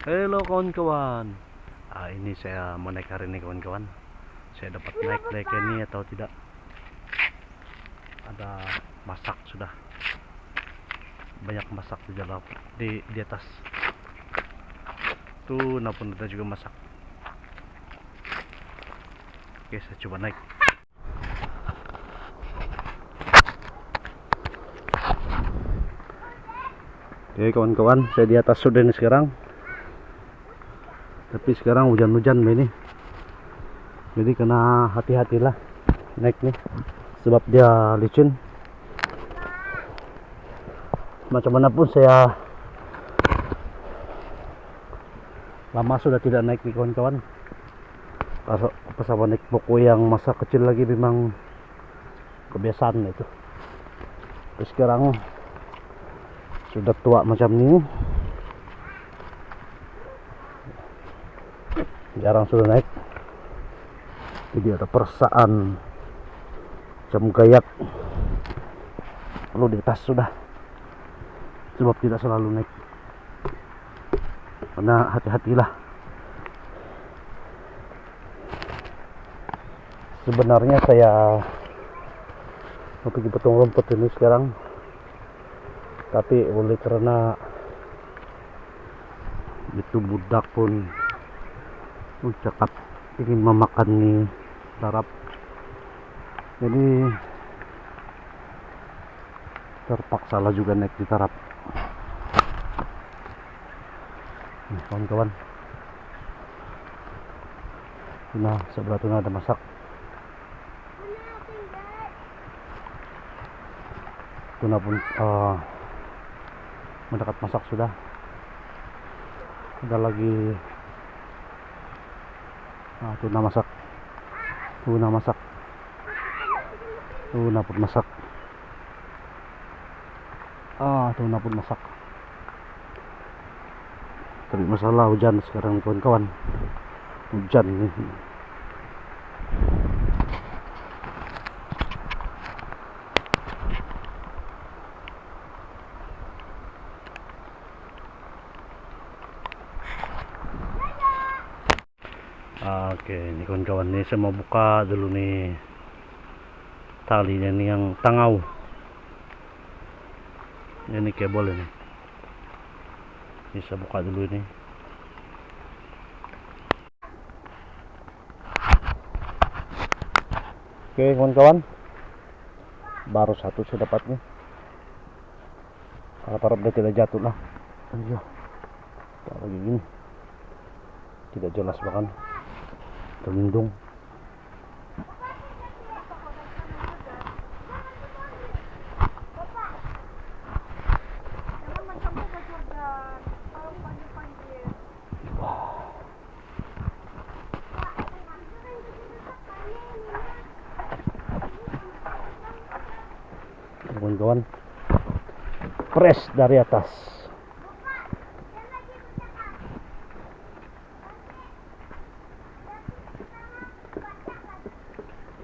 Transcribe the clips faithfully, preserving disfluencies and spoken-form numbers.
Hello kawan-kawan. Ah, ini saya mau naik hari ini kawan-kawan. Saya dapat naik lagi ini atau tidak? Ada masak sudah. Banyak masak di dalam, di, di atas. Tu, nah pun ada juga masak. Oke, saya coba naik. Oke, kawan-kawan, saya di atas sudah ni sekarang. Tapi sekarang hujan-hujan ini. Jadi kena hati-hatilah naik ni. Sebab dia licin. Macam mana pun saya lama sudah tidak naik ni, kawan-kawan. Pas, pas apa naik buku yang masa kecil lagi memang kebiasaan itu. Tapi sekarang sudah tua macam ni, jarang sudah naik. Jadi ada perasaan macam gayat, perlu di atas sudah. Sebab tidak selalu naik. Kena hati-hatilah. Sebenarnya saya mau pergi potong rumput ini sekarang, tapi oleh kerana itu budak pun, pun cakap ingin memakan ni tarap, jadi terpaksalah juga naik di tarap. Ni, kawan-kawan. Tuna, sebelah tuna ada masak. Tuna pun, ah, mendekat masak sudah. Ada lagi. Ah, tuna masak. Tuna masak. Tuna pun masak. Ah, tuna pun masak. Tapi masalah hujan sekarang ni, kawan-kawan. Hujan ni. Ah, okey, ni kawan-kawan, ni saya mau buka dulu ni tali dia ni yang tangau. Ini kabel ini. Ni saya buka dulu ini. Okey, kawan-kawan. Baru satu saya dapat ni. Harap-harap dia tidak jatuh lah. Aduh. Tak lagi gini. Tidak jelas bahkan. Terlindung. Kawan-kawan, fresh dari atas.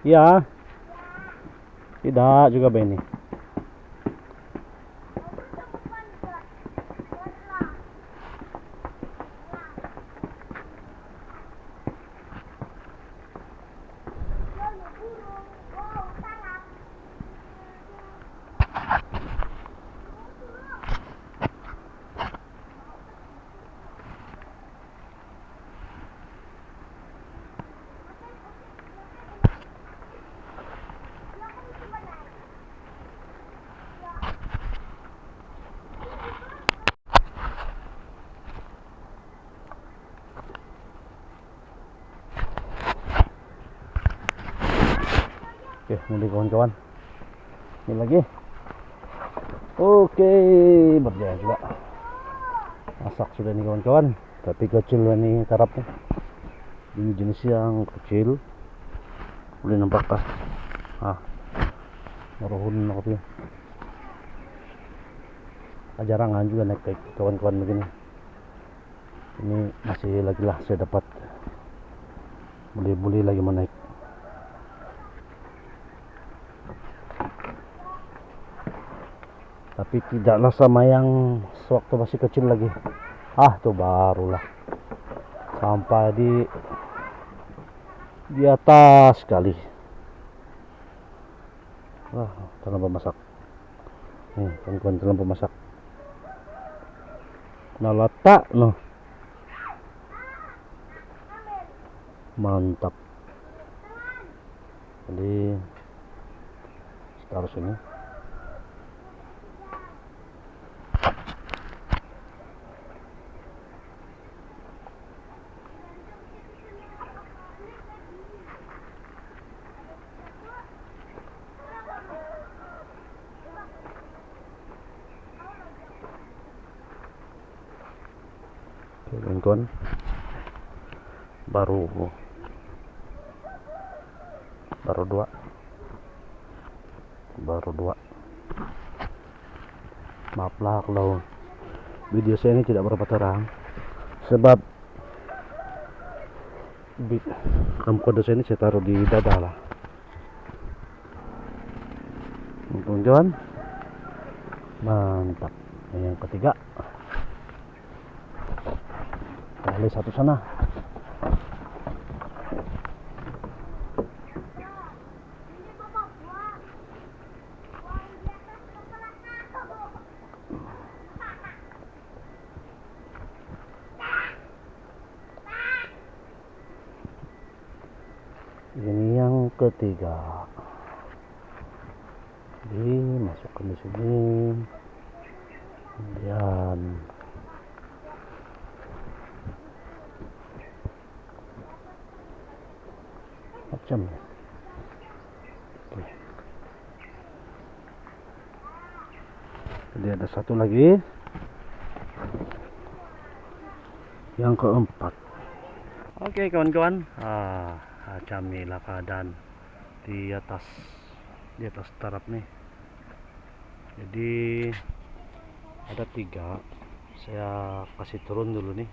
Ya. Tidak juga, Benny. Okey, muli kawan-kawan. Ni lagi. Okey, berjaya juga. Masak sudah ni kawan-kawan. Tapi kecil lah ni tarap ni. Ini jenis yang kecil. Boleh nampak kah? Ah. Marohon aku tu. Ah, jarang juga naik kawan-kawan begini. Ini masih lagi lah saya dapat. Boleh-boleh lagi menaik. Tapi tidaklah sama yang sewaktu masih kecil lagi. Ah, tu barulah sampai di, di atas sekali. Ah, terlampau masak. Ni, kawan-kawan, terlampau masak. Nalatak, noh. Mantap. Jadi, taruh sini. Okey, kawan-kawan. Baru, baru dua. Baru dua. Maaflah kalau video saya ini tidak berapa terang. Sebab bi-, camcorder saya ini saya taruh di dada lah. Kawan-kawan. Mantap. Yang ketiga. Ada satu sana. Ini yang ketiga. Dimasukkan di sini. Kemudian macam ni. Okey. Jadi ada satu lagi. Yang keempat. Okey, kawan-kawan. Ah, macam ni lah keadaan di atas, di atas tarap ni. Jadi, ada tiga. Saya kasih turun dulu ni.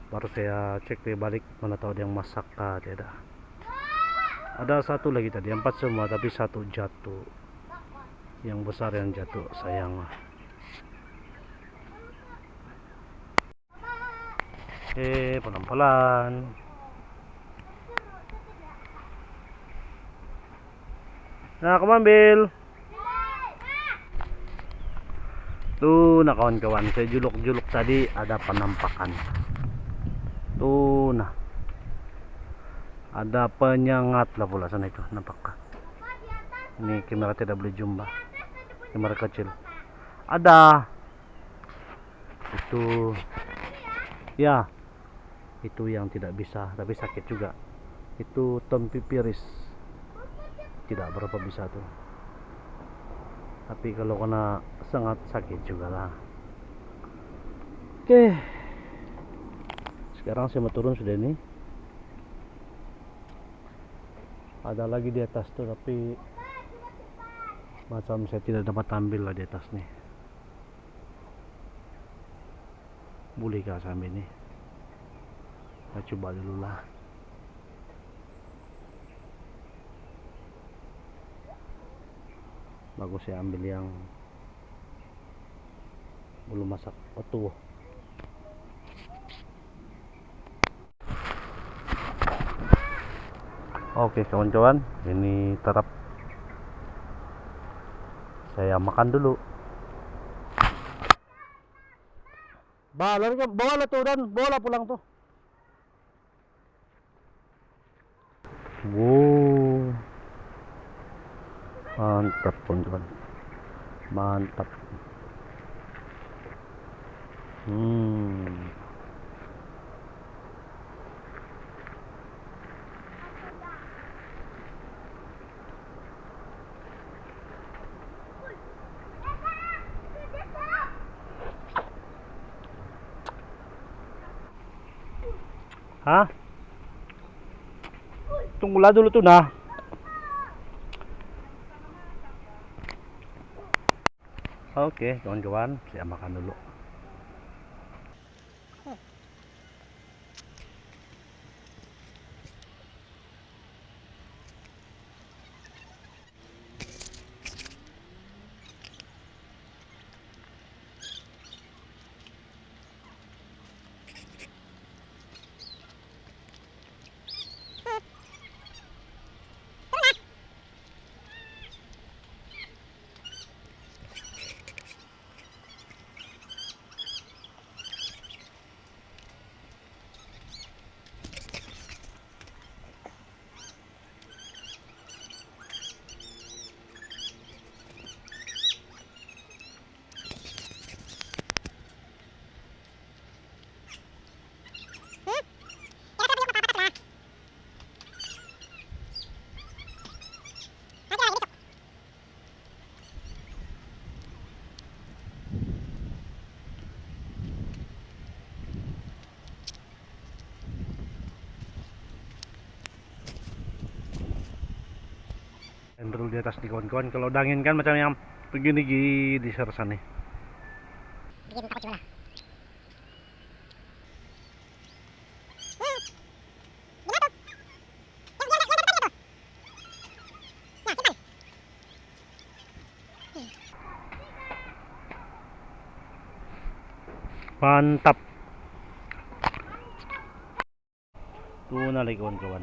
Baru saya cek dia balik, mana tahu dia yang masak kah tiada. Ada satu lagi tadi, empat semua, tapi satu jatuh. Yang besar yang jatuh, sayang lah. Eh, pelan-pelan. Nah, come on, Bill. Tu nah, kawan-kawan, saya juluk-juluk tadi ada penampakan. Tu nah. Ada penyengat lah pula sana itu, nampak. Ini kamera tidak boleh zoom bah. Kamera kecil. Ada. Itu, ya, itu yang tidak bisa, tapi sakit juga. Itu tompipiris. Tidak berapa bisa tu. Tapi kalau kena sengat, sakit jugalah. Okey. Sekarang saya mau turun sudah ni. Ada lagi di atas tu, tapi macam saya tidak dapat ambil lah di atas ni. Bolehkah saya ambil ni? Saya cuba dululah. Bagus saya ambil yang belum masak. Oh, tu. Okey, kawan-kawan, ini tarap. Saya makan dulu. Ba, lari ka, bawa lah tu, Dan. Bawa lah pulang tu. Wow. Mantap, kawan-kawan. Mantap. Hmm. Ha? Tunggulah dulu tu nah. Okey, kawan-kawan, saya makan dulu. Dulu di atas ni, kawan-kawan, kalau ada angin kan macam yang begini, gi di sana ni. Mantap. Tu na lagi, kawan-kawan.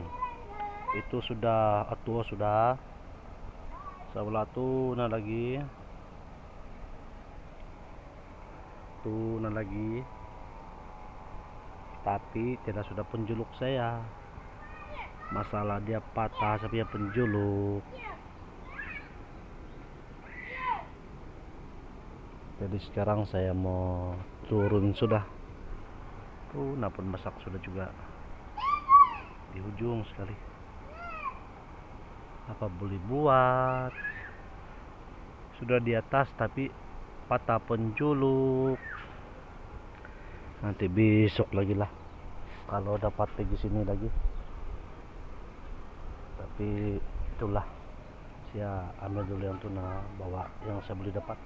Itu sudah, atuh sudah. Sebelah tu na lagi. Tu na lagi. Tapi tidak sudah penjuluk saya. Masalah dia patah, saya punya penjuluk. Jadi sekarang saya mau turun sudah. Tu na pun masak sudah juga. Di ujung sekali. Apa boleh buat? Sudah di atas tapi patah penjuluk. Nanti besok lagi lah kalau dapat pergi sini lagi. Tapi itulah, saya ambil dulu yang tu na, bawa yang saya boleh dapat.